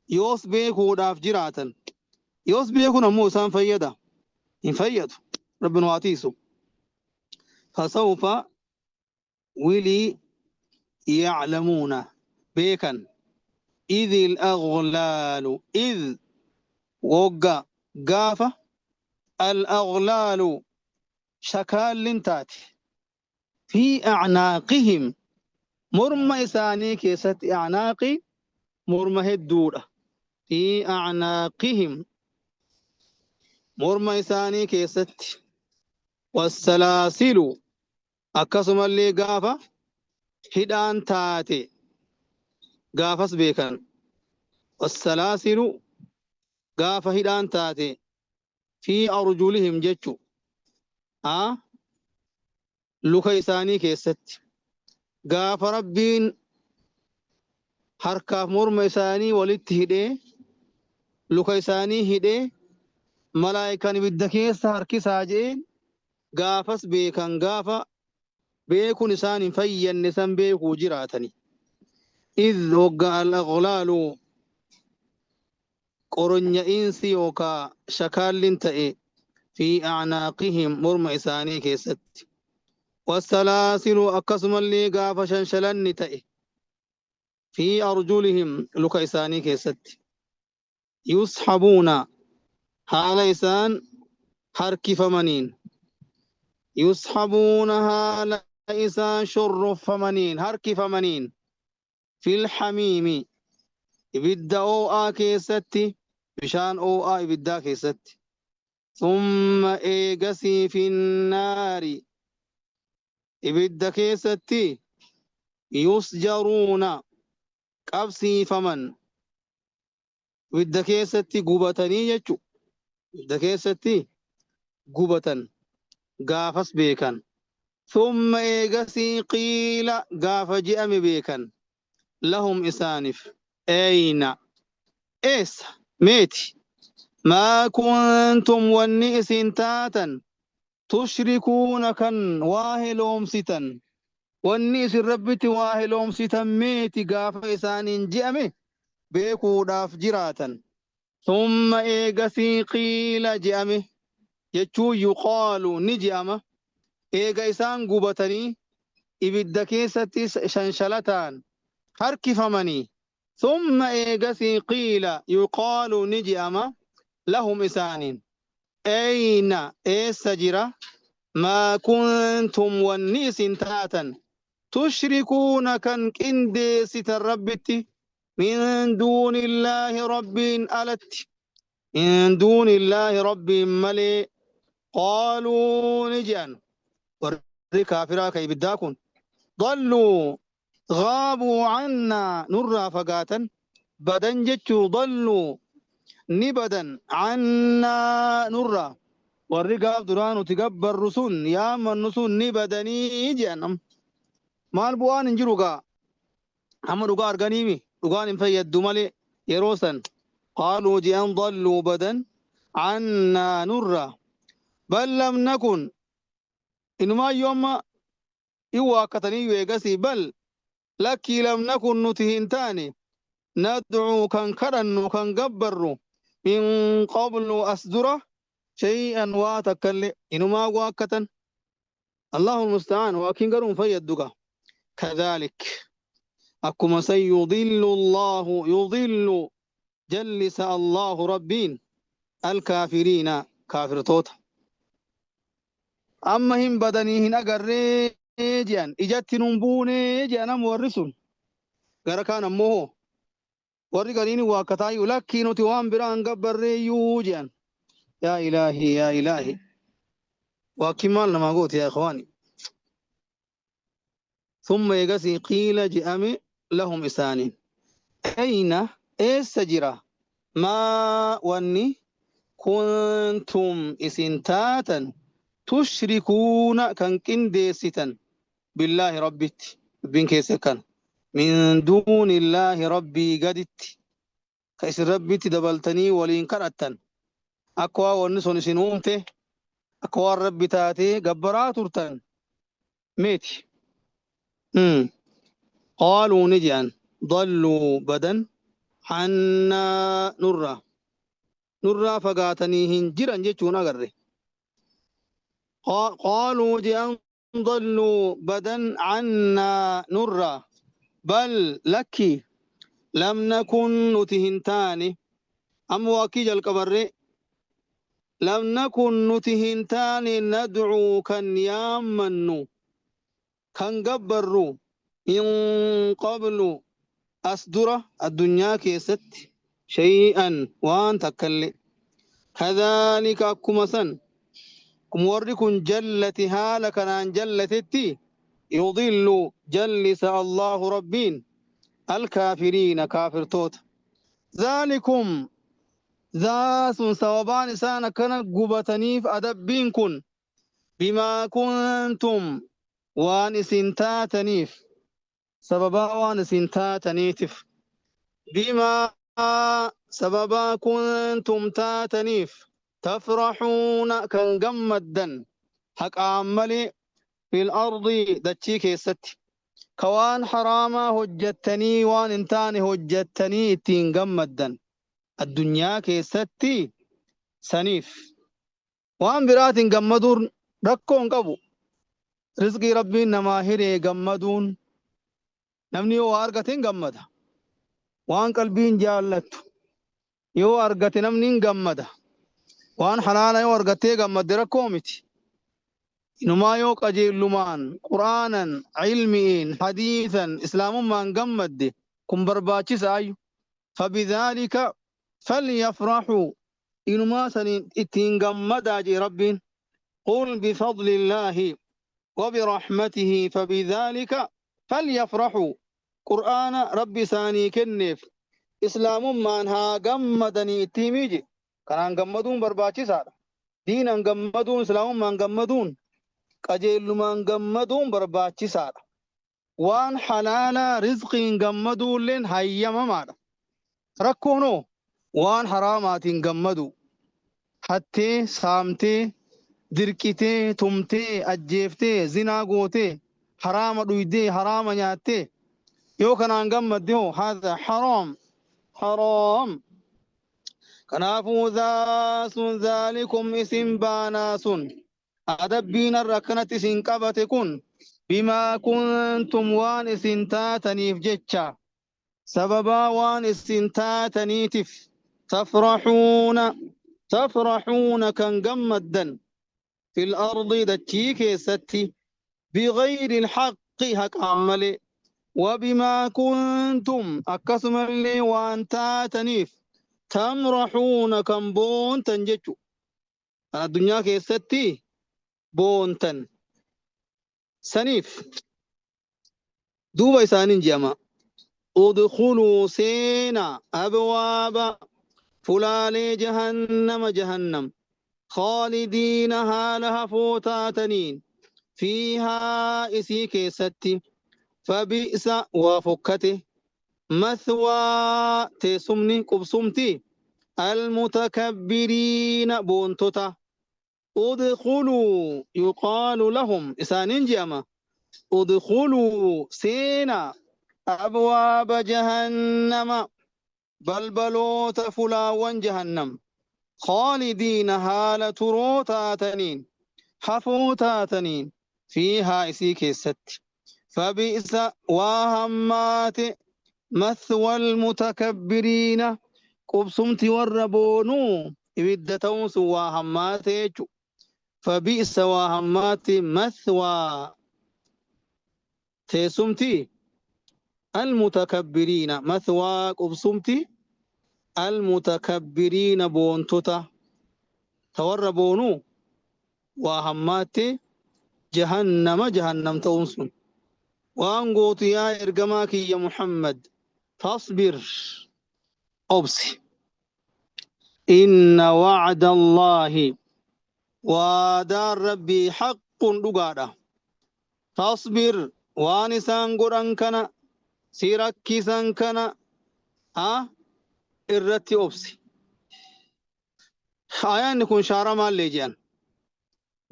Speaker 1: Yoos beekuudhaaf jiraatan. Yoos beekuun ammoo isaan fayyada? Hin fayyadu. Rabbi nu haa tiisu. Fasawfa wilii ya'lamuuna beekan. Idhil aghlaalu idh wogga gaafa al aghlaalu shakaallin taate fi a'naaqihim morma isaanii keessatti. A'naaqi morma hedduudha. Fi a'naaqihim morma isaanii keessatti, wassalaasilu akkasumallee gaafa hidhaan taate gaafas beekan. Wassalaasilu gaafa hidhaan taate fi arjulihim jechu luka isaanii keessatti, gaafa Rabbiin harkaaf morma isaanii walitti hidhee, luka isaanii hidhee, malaayikaan ibidda keessa harkisaa je'een gaafas beekan. Gaafa beekun isaan hin fayyanne san beekuu jiraatani. Idh wogga al-aghlaalu qoronya'iinsi yookaa shakaallin ta'e fi a'naaqihim morma isaanii keessatti, wassalaasilu akkasumallee gaafa shanshalanni ta'e fi arjulihim luka isaanii keessatti, yushabuuna haala isaan harkifamaniin, yushabuuna haala isaan shorroffamaniin harkifamaniin fil hamiimi ibidda oo'aa keessatti, bishaan oo'aa ibiddaa keessatti, thumma eegasii finnaari ibidda keessatti yusjaruuna qabsiifaman, ibidda keessatti gubatanii jechu, ibidda keessatti gubatan gaafas beekan. Thumma eegasii qiila gaafa je'ame beekan lahum isaanif ayna eessa meeti maa kuntum wanni isin taatan tushrikuuna kan waa heloomsitan, wanni isin Rabbitti waa heloomsitan meeti gaafa isaaniin je'ame beekuudhaaf jiraatan. Thumma eegasii qiila je'ame jechuun yuqaalu ni je'ama eega isaan gubatanii ibidda keessatti shanshalataan harkifamanii. Thumma eegasii qiila yuqaalu ni je'ama. Lahum isaaniin ayna eessa jira maa kuntum wanni isin taatan tushrikuuna kan qindeessitan Rabbitti min duuni illaahi Rabbiin alatti min duuni illaahi Rabbiin malee. Qaaluu ni je'an warri kaafiraa ka ibiddaa kun dalluu ghaabuu cannaa nurraa fagaatan badan jechuu dalluu ni badan cannaa nurraa warri gaaf duraa nuti gabbarru sun yaammannu sun ni badanii je'an. Amma maal bu'aan hin jiru gaa amma dhugaa arganiimi dhugaan hin fayyaddu malee yeroo san qaaluu je'an dalluu badan cannaa nurraa bal lam nakun inumaayyuu amma in waakkataniyyuu eegasii bal lakkii lam nakun nuti hin taane nadcuu kan kadhannu kan gabbarru min qablu as dura shay'an waa takkallee inumaa waakkatan. Allahu musta'aan waakiin garuu hin fayyaddu gaa. Kadhaalik akkuma san yudillu Allahu yudillu jallisa Allahu Rabbiin alkaafiriina kaafirtoota. Amma hin badanii hin agarree je'an ijatti nun buunee je'an amma warri sun gara kaan ammoo hoo warri gariin hin waakkataayyuu lakkii nuti waan biraa hin gabbarreeyyuu je'an. Yaa ilaahi yaa ilaahi waakkiin maal namaa gooti yaa ikhwaani. Thumma eegasii qiila je'ame lahum isaaniin ayna eessa jira maa wanni kuntum isin taatan tushrikuuna kan qindeessitan billaahi Rabbitti dubbiin keessa akkana min duuni illaahi Rabbii gaditti ka isin Rabbitti dabaltanii waliin kadhattan akka waan wanni sun isin uumte akka waan Rabbi taatee gabbaraa turtan meeti. Qaaluu ni je'an dalluu badan cannaa nurraa nurraa fagaatanii hin jiran jechuun agarre. Qaaluu je'an dalluu badan cannaa nurraa bal lakki lam nakun nuti hin taane amma waakkii jalqabarree lam nakun nuti hin taane nadcuu kan yaammannu kan gabbarru min qablu as dura addunyaa keessatti shay'an waan takkallee. Kadhaalika akkuma san akkuma warri kun jallate haala kanaan jallatetti yudillu jallisa Allahu Rabbiin alkaafiriina kaafirtoota. Dhaalikum dhaa sun sababaan isaan akkana gubataniif adabbiin kun bimaa kuntum waan isin taataniif sababaa waan isin taataniitif bimaa sababaa kuntum taataniif tafraxuuna kan gammaddan haqaan malee fil ardi dachii keessatti ka waan haraamaa hojjattanii waan hin taane hojjattanii ittiin gammaddan addunyaa keessatti saniif waan biraatiin gammaduun rakkoo hin qabu. Rizqii Rabbiin namaa hiree gammaduun namni yoo waa argate hin gammada. Waan qalbiin jaallattu yoo argate namni hin gammada. Waan halaala yoo argattee gammadde rakkoo miti. Inumaa yoo qajeellumaan Qur'aanan, ilmiin, hadiisan, islaamummaan gammadde kun barbaachisaayyu. Fabidhaalika falyafraxuu inumaa saniin ittiin gammadaa jee Rabbiin. Qul bifadlillaahi وبرحمته فبذلك فليفرحوا قرآن ربي isaanii kenneef islaamummaan haa gammadanii itti himii je. Kanaan gammaduun barbaachisaadha. Diinan gammaduun, islaamummaan gammaduun, qajeellumaan gammaduun barbaachisaadha. Waan halaalaa rizqiin gammaduulleen hayyamamaadha. Rakkoonoo waan haraamaatiin gammadu hattee, saamtee, dirqitee, tumtee, ajjeeftee, zinaa gootee, haraama dhuydee, haraama nyaattee yoo kanaan gammadde hoo haadha haraam haraam. Kanaafuu dhaa sun dhaalikum isin baanaa sun adabbiin har'a akkanatti isin qabate kun bimaa kuntum waan isin taataniif jecha sababaa waan isin taataniitif tafraxuuna Tafraxuuna kan gammaddan fil ardi dachii keessatti bighayri alhaqqi haqaan malee wabimaa kuntum akkasumallee waan taataniif tamraxuuna kan boontan jechu kan addunyaa keessatti boontan saniif duuba isaaniin je'ama udkhuluu seenaa abwaaba fulaalee jahannama jahannam khaalidiina haala hafoo taataniin fiihaa isii keessatti fabi'sa waa fokkate mathwaa teessumni qubsumti almutakabbiriina boontota udkhuluu yuqaalu lahum isaaniin je'ama udkhuluu seenaa abwaaba jahannama balbaloota fulaawwan jahannam khaalidiina haala turoo taataniin hafoo taataniin fiihaa isii keessatti fabi'sa waa hammaate mathwal mutakabbiriina qubsumti warra boonuu ibidda ta'uun sun waa hammaate jechu fabi'sa waa hammaate mathwaa teessumti almutakabbiriina mathwaa qubsumti almutakabbiriina boontota ta warra boonuu waa hammaatte jahannama jahannam ta'uun sun waan gootu yaa ergamaa kiyya Muhammad fasbir obsi inna wa'da Allaahi waadaan rabbii haqqun dhugaadha fasbir waan isaan godhan kana si rakkisan kana irratti obsi. Aayaanni kun shaaramaallee je'an.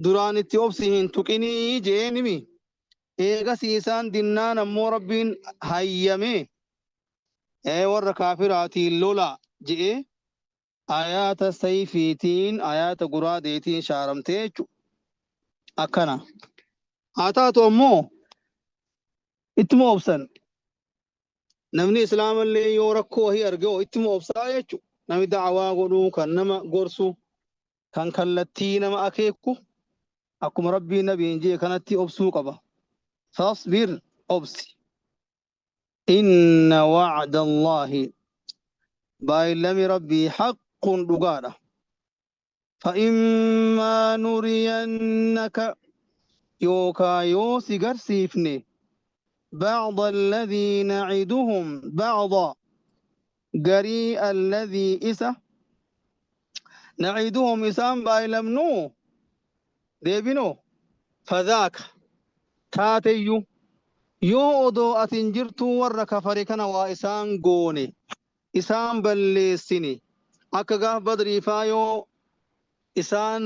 Speaker 1: Duraan itti obsi hin tuqinii je'eenimi. Eegasii isaan dinnaan ammoo Rabbiin hayyamee ee warra kaafiraatiin lolaa je'ee ayaata sayfiitiin ayaata guraadeetiin shaaramtee jechuudha. Akkana. Haa taatu ammoo ittuma obsan. Namni islaamallee yoo rakkoo wahii arge hoo ittuma obsaa jechuudha. Namni da'awaa godhuu kan nama gorsu kan kallattii nama akeeku akkuma Rabbiin nabiin jee kanatti obsuu qaba. Fasbir obsi. Inna wa'da Allaahi baay'illami Rabbii haqqun dhugaadha. Fa'immaa nuriyannaka yookaa yoo si garsiifne ba'da alladhii na'iduhum ba'da garii alladhii isa na'iduhum isaan baay'ilamnuu deebinoo fadhaaka taateyyuu yoo odoo atin jirtuu warra kafare kana waa isaan goone isaan balleessine akka gaaf badrii faa yoo isaan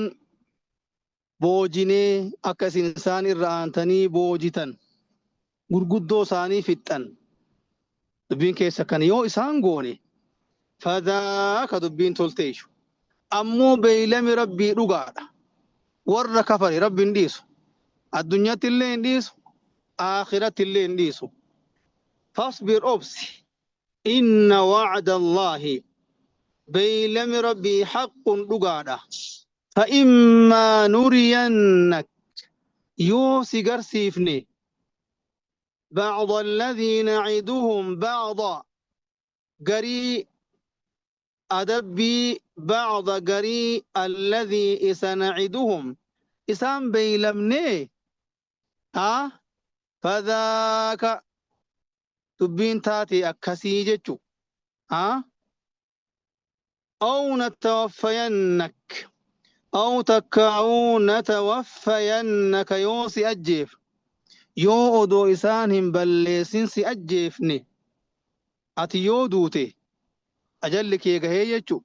Speaker 1: boojinee akka isin isaan irra aantanii boojitan gurguddoo isaanii fixxan dubbiin keessa kan yoo isaan goone fadhaaka dubbiin tolteeshu ammoo beeylami rabbii dhugaadha warra kafare rabbi hin dhiisu addunyatti illee hin dhiisu aakiratti illee hin dhiisu fasbir obsi inna wa'da allaahi beeylami rabbii haqqun dhugaadha fa'immaa nuriyannak yoo si garsiifne ba'da alladhii na'iduhum ba'da garii adabbii ba'da garii alladhii isa na'iduhum isaan beeylamnee haa fadhaaka dubbiin taate akkasii jechu haa aw natawaffayannak aw takkaa'uu natawaffayannaka yoo si ajjeef yoo odoo isaan hin balleessin si ajjeefne ati yoo duute ajalli kee gahee jechu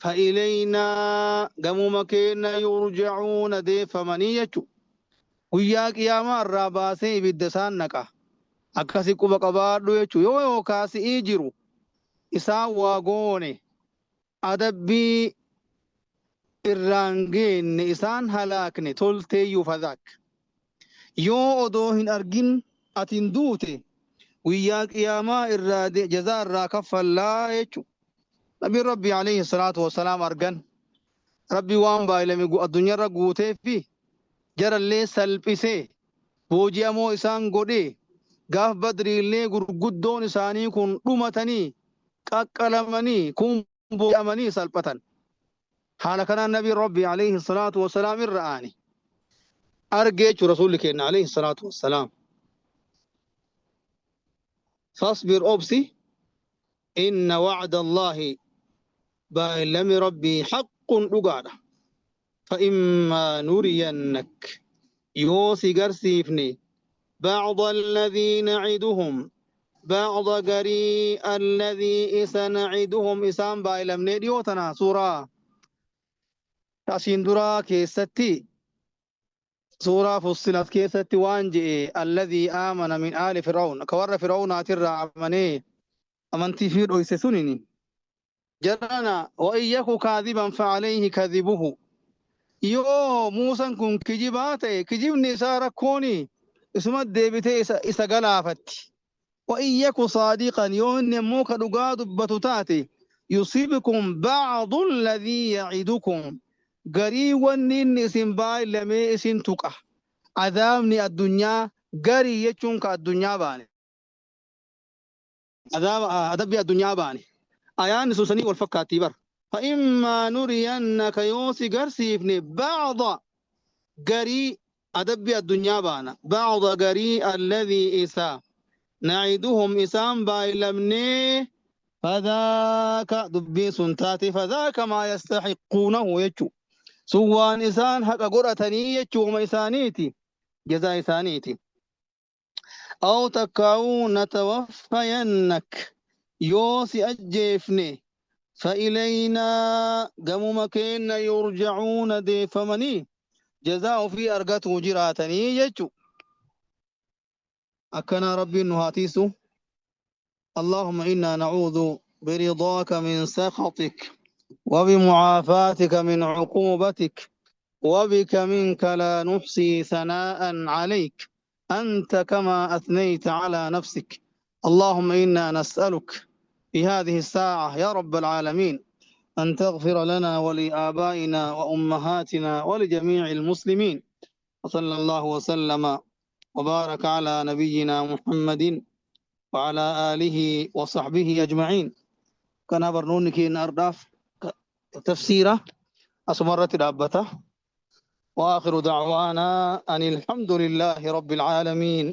Speaker 1: fa'ileynaa gamuma keenna yurja'uuna deeffamanii jechu guyyaa qiyaamaa irraa baasee ibidda isaan naqa akkasi quba qabaadhu jechu yoo yookaa si'ii jiru isaan waa goone adabbii irraan geenne isaan halaakne tolteeyyuu fadhaak yoo odoo hin argin atin duute guyyaa qiyaamaa irraa jazaa irraa kaffallaa jechu nabiin rabbii alayhi salaatu wasalaam argan. Rabbi waan baay'ilame addunyaarra guutee fi jarallee salphisee booji'amoo isaan godhee gaaf badriillee gurguddoon isaanii kun dhumatanii qaqqalamanii kun booji'amanii salphatan. Haala kanaan nabiin Rabbi alayhi salaatu wassalaam irra aane. Argee jechuun rasuulli keenya alayhi salaatu wassalaam. Fasbir obsi inna wa'da Allaahi baay'ilami Rabbii haqqun dhugaadha. Fa'immaa nuriyannak yoo si garsiifne ba'da alladhii na'iduhum ba'da garii alladhii isa na'iduhum isaan baay'ilamnee dhiyoo tana suuraa asiin duraa keessatti suuraa Fussilat keessatti waan je'e alladhii aamana min aali fir'aun ka warra fir'aunaatirraa amanee amantii fi dhoyse sunini jarana wa in yaku kaadhiban facalayhi kadhibuhu yoo Muusan kun kijibaa ta'e kijibni isaa rakkooni isuma deebitee isa galaafatti wa in yaku saadiqan yoo inni ammoo ka dhugaa dubbatu taate yusibkum ba'du alladhii ya'idukum garii wanni inni isin baay'lamee isin tuqa azaabni addunyaa garii jechuun ka addunyaa baane azaaba adabbii addunyaa baane ayaanni sun sanii wal fakkaattii bar fa'immaa nuriyannaka yoo si garsiifne ba'da garii adabbii addunyaa baana ba'da garii alladhii isa na'iduhum isaan baay'lamnee fadhaaka dubbiin sun taate fadhaaka maa yastaxiqquunahu jechuu sun waan isaan haqa godhatanii jechuuma isaaniiti jazaa isaaniiti aw takkaa'uu natawaffayannak yoo si ajjeefne fa'ilaynaa gamuma keenna yurjacuuna deeffamanii jazaa ofii argatuu jiraatanii jechu akkanaa rabbiin nu haa tiisu. اللهم إنا نعوذ برضاك من سخطك وبمعافاتك من عقوبتك وبك منك لا نحصي ثناء عليك أنت كما أثنيت على نفسك. اللهم إنا نسألك في هذه الساعة يا رب العالمين أن تغفر لنا ولآبائنا وأمهاتنا ولجميع المسلمين. وصلى الله وسلم وبارك على نبينا محمد وعلى آله وصحبه أجمعين. كان برنونك أرداف تفسيره أسمرت دابته. وآخر دعوانا أن الحمد لله رب العالمين.